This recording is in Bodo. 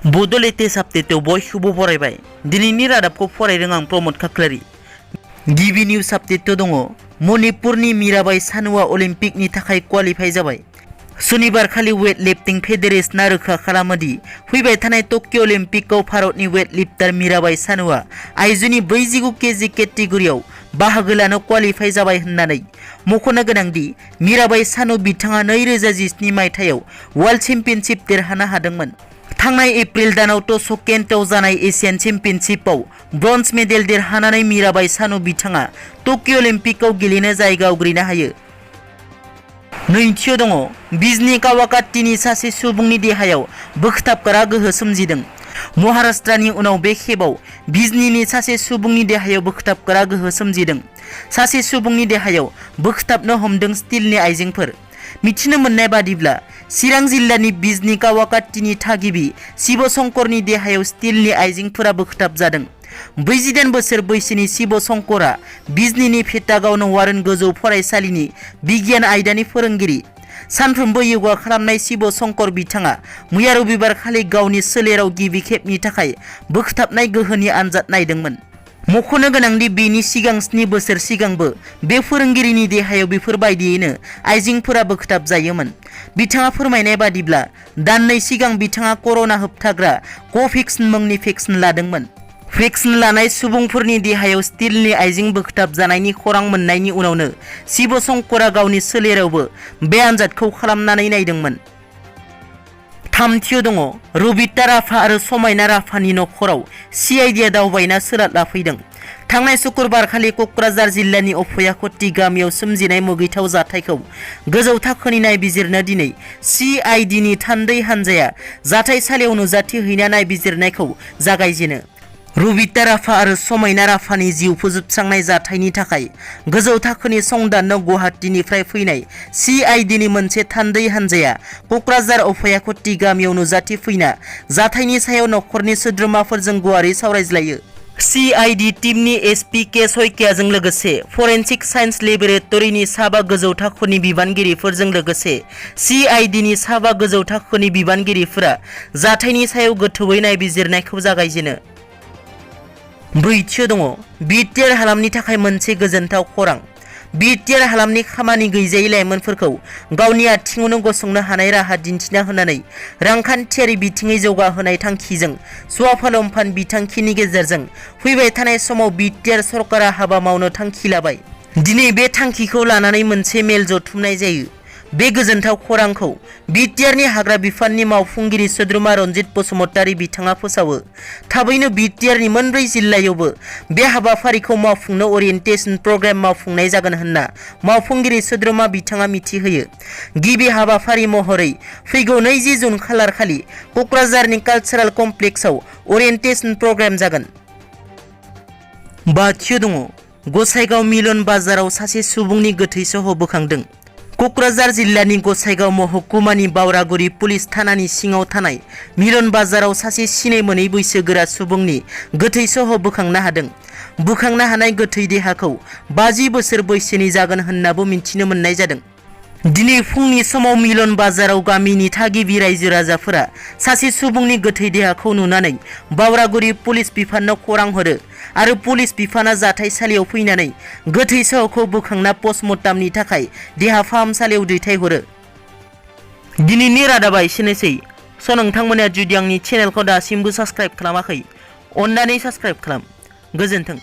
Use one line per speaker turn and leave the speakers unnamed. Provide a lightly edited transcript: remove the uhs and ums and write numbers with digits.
बड' लेटेस्ट आपडेटआव बयखौबो बरायबाय। दिनैनि रादाबखौ फरायदों आं प्रमद खाख्लारि। गिबि निउज आपडेटआव दङ मणिपुरनि मीराबाई चानुआ अलिम्पिकनि थाखाय क्वालिफाइ जाबाय। शनिबार खालि वेट लिफ्टिं फेडारेशना रोखा खालामो दि फैबाय थानाय टकिअ अलिम्पिकआव भारतनि वेट लिफ्टार मीराबाई चानुआ आइजोनि 49 केजि केटेगरियाव बाहागो लानो क्वालिफाइ जाबाय होननानै मख'नो गोनां दि मीराबाई चानु बिथाङा 2017 मायथाइयाव वर्ल्ड चेम्पियनशिप देरहानो हादोंमोन। थांनाय एप्रिल दानाव टशकेन्टआव जानाय एशियान चेम्पियनशिपआव ब्रन्ज मेडेल देरहानानै मीराबाई चानु बिथाङा टकिअ अलिम्पिकआव गेलेनो जायगा आवग्रिनो हायो। नैथियाव दङ बिजनी कावाकाट्टीनि सासे सुबुंनि देहायाव बोगथाबग्रा गोहो सोमजिदों। महाराष्ट्रनि उनाव बे खेबाव बिजनीनि सासे सुबुंनि देहायाव बोगथाबग्रा गोहो सोमजिदों। सासे सुबुंनि देहायाव बोगथाबनो हमदों स्टिलनि आइजेंफोर। मिथिनो मोननाय बादिब्ला चिरां जिल्लानि बिजनी कावाकाट्टीनि थागिबि शिव शंकरनि देहायाव स्टिलनि आइजेंफोरा बोगथाब जादों। 48 बोसोर बैसोनि शिव शंकरा बिजनीनि फेटागाव वारेन गोजौ फरायसालिनि बिगियान आयदानि फोरोंगिरि। सानफ्रोमबो योगा खालामनाय शिव शंकर बिथाङा मैया रबिबार खालि गावनि सोलेराव गिबि खेबनि थाखाय बोगथाबनाय गोहोनि आनजाद नायदोंमोन। मख'नो गोनांदि बेनि सिगां 7 बोसोर सिगांबो बे फोरोंगिरिनि देहायाव बेफोरबायदियैनो आइजेंफोरा बोगथाब जायोमोन। बिथाङा फोरमायनाय बादिब्ला दाननै सिगां बिथाङा कर'ना होबथाग्रा क'भेक्सिन मुंनि भेक्सिन लादोंमोन। भेक्सिन लानाय सुबुंफोरनि देहायाव स्टिलनि आइजें बोगथाब जानायनि खौरां मोननायनि उनावनो शिव शंकरा गावनि सोलेरावबो बे आनजादखौ खालामनानै नायदोंमोन। थामथियाव दङ रबिता राभा आरो समायना राभानि नखराव सिआइडिआ दावबायना सोराद लाफैदों। थांनाय शुक्रबार खालि क'क्राझार जिल्लानि अफयाखट्टी गामियाव सोमजिनाय मुगैथाव जाथायखौ गोजौ थाखोनि नायबिजिरनो दिनै सिआइडिनि थान्दै हान्जाया जाथायसालियाव नुजाथिहैना नायबिजिरनायखौ जागायजेनो। रबिता राभा आरो समायना राभानि जिउ फोजोबस्रांनाय जाथायनि थाखाय गोजौ थाखोनि संदाननो गुवाहाटीनिफ्राय फैनाय सिआइडिनि मोनसे थान्दै हान्जाया क'क्राझार अफयाखट्टी गामियाव नुजाथिफैना जाथायनि सायाव नखरनि सोद्रोमाफोरजों गुवारै सावरायज्लायो। सिआइडि टीमनि एसपि के सयकियाजों लोगोसे फरेन्सिक साइन्स लेबरेटरिनि साबा गोजौ थाखोनि बिबानगिरिफोरजों लोगोसे सिआइडिनि साबा गोजौ थाखोनि बिबानगिरिफोरा जाथायनि सायाव गोथौयै नायबिजिरनायखौ जागायजेनो। ब्रैथियाव दङ बिटिआर हालामनि थाखाय मोनसे गोजोनथाव खौरां। बिटिआर हालामनि खामानि गैजायै लाइमोनफोरखौ गावनि आथिङावनो गसंनो हानाय राहा दिन्थिना होनानै रांखान्थियारि बिथिङै जौगाहोनाय थांखिजों स्वावलम्बन बिथांखिनि गेजेरजों फैबाय थानाय समाव बिटिआर सरकारा हाबा मावनो थांखि लाबाय। दिनै बे थांखिखौ लानानै मोनसे मेल जथुमनाय जायो। बे गोजोनथाव खौरांखौ बिटिआरनि हाग्रा बिफाननि मावफुंगिरि सोद्रोमा रन्जित बसुमतारी बिथाङा फोसावो। थाबैनो बिटिआरनि मोनब्रै जिल्लायावबो बे हाबाफारिखौ मावफुंनो अरियेन्टेसन प्रग्राम मावफुंनाय जागोन होनना मावफुंगिरि सोद्रोमा बिथाङा मिथिहोयो। गिबि हाबाफारि महरै फैगौ 20 जुन खालार खालि क'क्राझारनि कालचारेल कमप्लेक्सआव अरियेन्टेसन प्रग्राम जागोन। बाथियाव दङ गसाइगाव मिलन बाजाराव सासे सुबुंनि गोथै सह बोखांदों। क'क्राझार जिल्लानि गसाइगाव महकुमानि बावरागुरि पुलिस थानानि सिङाव थानाय मिलन बाजाराव सासे सिनाय मोनै बैसोगोरा सुबुंनि गोथै सह बोखांनो हादों। बोखांनो हानाय गोथै देहाखौ 50 बोसोर बैसोनि जागोन होननाबो मिन्थिनो मोननाय जादों। दिनै फुंनि समाव मिलन बाजाराव गामिनि थागिबि रायजो राजाफोरा सासे सुबुंनि गोथै देहाखौ नुनानै बावरागुरि पुलिस बिफाननो खौरां हरो आरो पुलिस बिफाना जाथायसालियाव फैनानै गोथै सहखौ बोखांना पस्टमर्टामनि थाखाय देहा फाहामसालियाव दैथायहरो। दिनैनि रादाबा एसेनोसै। नोंथांमोना जुदि आंनि चेनेलखौ दासिमबो साबस्क्राइब खालामाखै अन्नानै साबस्क्राइब खालाम। गोजोन्थों।